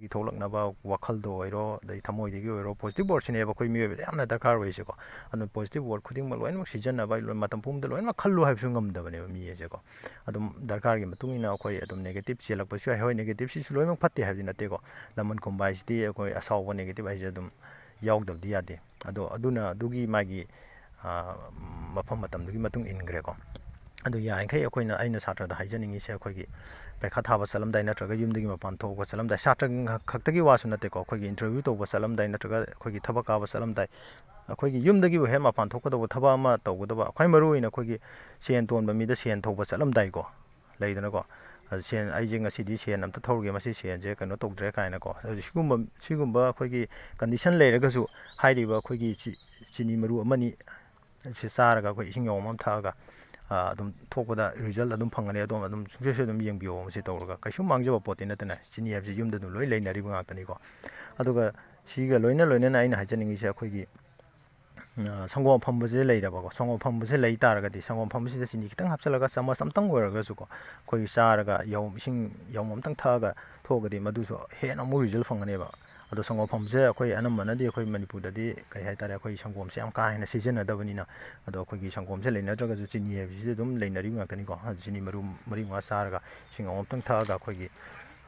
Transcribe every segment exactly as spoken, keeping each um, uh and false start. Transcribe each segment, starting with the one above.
ꯊꯣꯛꯂꯛꯅꯕ ꯋꯥꯈꯜꯗ ꯑꯣꯏꯔꯣ, ꯑꯗꯩ ꯊꯃꯣꯏꯗꯒꯤ ꯑꯣꯏꯔꯣ, positive wordꯁꯤꯅꯦꯕ ꯑꯩꯈꯣꯏ ꯃꯤꯑꯣꯏꯕꯗ ꯌꯥꯝꯅ ꯗꯔꯀꯥꯔ ꯑꯣꯏꯔꯤꯁꯦꯀꯣ꯫ ꯑꯗꯨꯅ positive word ꯈꯨꯗꯤꯡꯃꯛ ꯂꯣꯏꯅꯃꯛ ꯁꯤꯖꯤꯟꯅꯕ, ꯂꯣꯏ-, ꯃꯇꯝ ꯄꯨꯝꯕꯗ ꯂꯣꯏꯅꯃꯛ ꯈꯜꯂꯨ ꯍꯥꯏꯕꯁꯨ ꯉꯝꯗꯕꯅꯦꯕ ꯃꯤ ꯍꯥꯏꯁꯦꯀꯣ꯫ ꯑꯗꯨꯝ ꯗꯔꯀꯥꯔꯒꯤ ꯃꯇꯨꯡ ꯏꯟꯅ ꯑꯩꯈꯣꯏ ꯑꯗꯨꯝ negative ꯆꯦꯜꯂꯛꯄꯁꯨ ꯌꯥꯏ꯫ ꯍꯣꯏ, negativeꯁꯤꯁꯨ ꯂꯣꯏꯅꯃꯛ ꯐꯠꯇꯦ ꯍꯥꯏꯕꯗꯤ ꯅꯠꯇꯦꯀꯣ꯫ ꯂꯃꯟ ꯈꯨꯝꯕ ꯍꯥꯏꯁꯤꯗꯤ ꯑꯩꯈꯣꯏ ꯑꯁꯥꯎꯕ, negative ꯍꯥꯏꯁꯦ ꯑꯗꯨꯝ ꯌꯥꯎꯗꯕꯗꯤ ꯌꯥꯗꯦ꯫ ꯑꯗꯣ ꯑꯗꯨꯅ ꯑꯗꯨꯒꯤ ꯃꯥꯒꯤ, ꯑ, ꯃꯐꯝ ꯃꯇꯝꯗꯨꯒꯤ ꯃꯇꯨꯡ ꯏꯟꯈ꯭ꯔꯦꯀꯣ꯫ ꯑꯗꯨ ꯌꯥꯔꯤꯈꯩ ꯑꯩꯈꯣꯏꯅ, ꯑꯩꯅ ꯁꯥꯇ꯭ꯔꯗ ꯍꯥꯏꯖꯅꯤꯡꯉꯤꯁꯦ, ꯑꯩꯈꯣꯏꯒꯤ ꯄꯩꯈꯥ ꯊꯥꯕ ꯆꯠꯂꯝꯗꯥꯏ ꯅꯠꯇ꯭ꯔꯒ ꯌꯨꯝꯗꯒꯤ ꯃꯄꯥꯟ ꯊꯣꯛꯄ ꯆꯠꯂꯝꯗꯥꯏ, ꯁꯥꯇ꯭ꯔ ꯈꯛꯇꯒꯤ ꯋꯥꯁꯨ ꯅꯠꯇꯦꯀꯣ, ꯑꯩꯈꯣꯏꯒꯤ interview ꯇꯧꯕ ꯆꯠꯂꯝꯗꯥꯏ ꯅꯠꯇ꯭ꯔꯒ ꯑꯩꯈꯣꯏꯒꯤ ꯊꯕꯛ ꯀꯥꯕ ꯆꯠꯂꯝꯗꯥꯏ, ꯑꯩꯈꯣꯏꯒꯤ ꯌꯨꯝꯗꯒꯤꯕꯨ ꯍꯦꯛ ꯃꯄꯥꯟ ꯊꯣꯛꯀꯗꯧꯕ ꯊꯕꯛ ꯑꯃ ꯇꯧꯒꯗꯕ, ꯈ꯭ꯋꯥꯏ ꯃꯔꯨ ꯑꯣꯏꯅ ꯑꯩꯈꯣꯏꯒꯤ ꯁꯦꯟ ꯇꯣꯟꯕ ꯃꯤꯗ ꯁꯦꯟ ꯊꯧꯕ ꯆꯠꯂꯝꯗꯥꯏꯀꯣ, ꯂꯩꯗꯅꯀꯣ, ꯑꯗꯨ ꯁꯦꯟ, "ꯑꯩꯁꯦ ꯉꯁꯤꯗꯤ ꯁꯦꯟ ꯑꯝꯇ ꯊꯧꯔꯨꯒꯦ, ꯃꯁꯤ ꯁꯦꯟꯁꯦ ꯀꯩꯅꯣ ꯇꯧꯗ꯭ꯔꯦ" ꯀꯥꯏꯅꯀꯣ꯫ ꯑꯗꯨ ꯁꯤꯒꯨꯝꯕ, ꯁꯤꯒꯨꯝꯕ ꯑꯩꯈꯣꯏꯒꯤ condition ꯂꯩꯔꯒꯁꯨ, ꯍꯥꯏꯔꯤꯕ ꯑꯩꯈꯣꯏꯒꯤ ꯆꯤ-, ꯆꯤꯅꯤ ꯃꯔꯨ ꯑꯃꯅꯤ ꯁꯤ ꯆꯥꯔꯒ, ꯑꯩꯈꯣꯏ ꯏꯁꯤꯡ ꯌꯥꯎꯝ ꯑꯃ ꯊꯛꯑꯒ, ꯑ, ꯑꯗꯨꯝ ꯊꯣꯛꯄꯗ result ꯑꯗꯨꯝ ꯐꯪꯒꯅꯤ꯫ ꯑꯗꯣꯝ ꯑꯗꯨꯝ ꯁꯨꯡꯁꯣꯏ ꯁꯣꯏ ꯑꯗꯨꯝ ꯌꯦꯡꯕꯤꯌꯣ꯫ ꯃꯁꯤ ꯇꯧꯔꯒ ꯀꯩꯁꯨ ꯃꯥꯡꯖꯕ ꯄꯣꯠꯇꯤ ꯅꯠꯇꯅ, ꯆꯤꯅꯤ ꯍꯥꯏꯕꯁꯤ ꯌꯨꯝꯗ ꯑꯗꯨꯝ ꯂꯣꯏ ꯂꯩꯅꯔꯤꯕ ꯉꯥꯛꯇꯅꯤꯀꯣ꯫ ꯑꯗꯨꯒ ꯁꯤꯒ ꯂꯣꯏꯅ ꯂꯣꯏꯅꯅ ꯑꯩꯅ ꯍꯥꯏꯖꯅꯤꯡꯉꯤꯁꯦ, ꯑꯩꯈꯣꯏꯒꯤ, ꯑ, ꯁꯪꯒꯣꯝ ꯑꯐꯝꯕꯁꯦ ꯂꯩꯔꯕꯀꯣ, ꯁꯪꯒꯣꯝ ꯑꯐꯝꯕꯁꯦ ꯂꯩ ꯇꯥꯔꯒꯗꯤ, ꯁꯪꯒꯣꯝ ꯑꯐꯝꯕꯁꯤꯗ ꯆꯤꯅꯤ ꯈꯤꯇꯪ ꯍꯥꯞꯆꯤꯜꯂꯒ ꯆꯥꯃꯁ ꯑꯝꯇꯪ ꯑꯣꯏꯔꯒꯁꯨꯀꯣ, ꯑꯩꯈꯣꯏꯒꯤ ꯆꯥꯔꯒ ꯌꯥꯎꯝ, ꯏꯁꯤꯡ ꯌꯥꯎꯝ ꯑꯝꯇꯪ ꯊꯛꯑꯒ ꯊꯣꯛꯑꯒꯗꯤ ꯃꯗꯨꯁꯨ ꯍꯦꯟꯅ ꯑꯃꯨꯛ result ꯐꯪꯒꯅꯦꯕ꯫ ꯑꯗꯣ ꯁꯪꯒꯣꯝ ꯑꯐꯝꯕꯁꯦ ꯑꯩꯈꯣꯏ ꯑꯅꯝꯕꯅꯗꯤ, ꯑꯩꯈꯣꯏ ꯃꯅꯤꯄꯨꯔꯗꯗꯤ, ꯀꯩ ꯍꯥꯏꯇꯥꯔꯦ, ꯑꯩꯈꯣꯏ ꯁꯪꯒꯣꯝꯁꯦ ꯌꯥꯝ ꯀꯥ ꯍꯦꯟꯅ ꯁꯤꯖꯤꯟꯅꯗꯕꯅꯤꯅ꯫ ꯑꯗꯣ ꯑꯩꯈꯣꯏꯒꯤ ꯁꯪꯒꯣꯝꯁꯦ ꯂꯩꯅꯗ꯭ꯔꯒꯁꯨ ꯆꯤꯅꯤ ꯍꯥꯏꯕꯁꯤꯗꯤ ꯑꯗꯨꯝ ꯂꯩꯅꯔꯤꯕ ꯉꯥꯛꯇꯅꯤꯀꯣ꯫ ꯑꯗꯨ ꯆꯤꯅꯤ ꯃꯔꯨ ꯃꯔꯤ ꯃꯉꯥ ꯆꯥꯔꯒ ꯏꯁꯤꯡ ꯑꯃꯨꯛꯇꯪ ꯊꯛꯑꯒ ꯑꯩꯈꯣꯏꯒꯤ,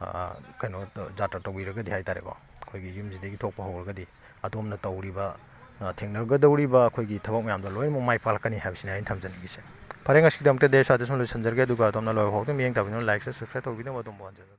ꯑ, ꯀꯩꯅꯣ, ꯖꯥꯇ꯭ꯔꯥ ꯇꯧꯕꯤꯔꯒꯗꯤ ꯍꯥꯏꯇꯥꯔꯦꯀꯣ, ꯑꯩꯈꯣꯏꯒꯤ ꯌꯨꯝꯁꯤꯗꯒꯤ ꯊꯣꯛꯄ ꯍꯧꯔꯒꯗꯤ ꯑꯗꯣꯝꯅ ꯇꯧꯔꯤꯕ, ꯑ, ꯊꯦꯡꯅꯒꯗꯧꯔꯤꯕ ꯑꯩꯈꯣꯏꯒꯤ ꯊꯕꯛ ꯃꯌꯥꯝꯗꯣ ꯂꯣꯏꯅꯃꯛ ꯃꯥꯏ ꯄꯥꯛꯂꯛꯀꯅꯤ ꯍꯥꯏꯕꯁꯤꯅꯤ ꯑꯩꯅ ꯊꯝꯖꯅꯤꯡꯉꯤꯁꯦ꯫ ꯐꯔꯦ, ꯉꯁꯤꯒꯤꯗꯃꯛꯇꯗꯤ ꯑꯩ ꯁ꯭ꯋꯥꯏꯗ ꯁꯨꯝ ꯂꯣꯏꯁꯤꯟꯖꯔꯒꯦ, ꯑꯗꯨꯒ ꯑꯗꯣꯝꯅ ꯂꯣꯏꯕ ꯐꯥꯎꯗ ꯃꯤꯠꯌꯦꯡ ꯇꯥꯕꯤꯗꯨꯅ like, share, subscribe ꯇꯧꯕꯤꯅꯕ ꯑꯗꯣꯝꯕꯨ ꯍꯟꯖꯟꯖꯔꯤ꯫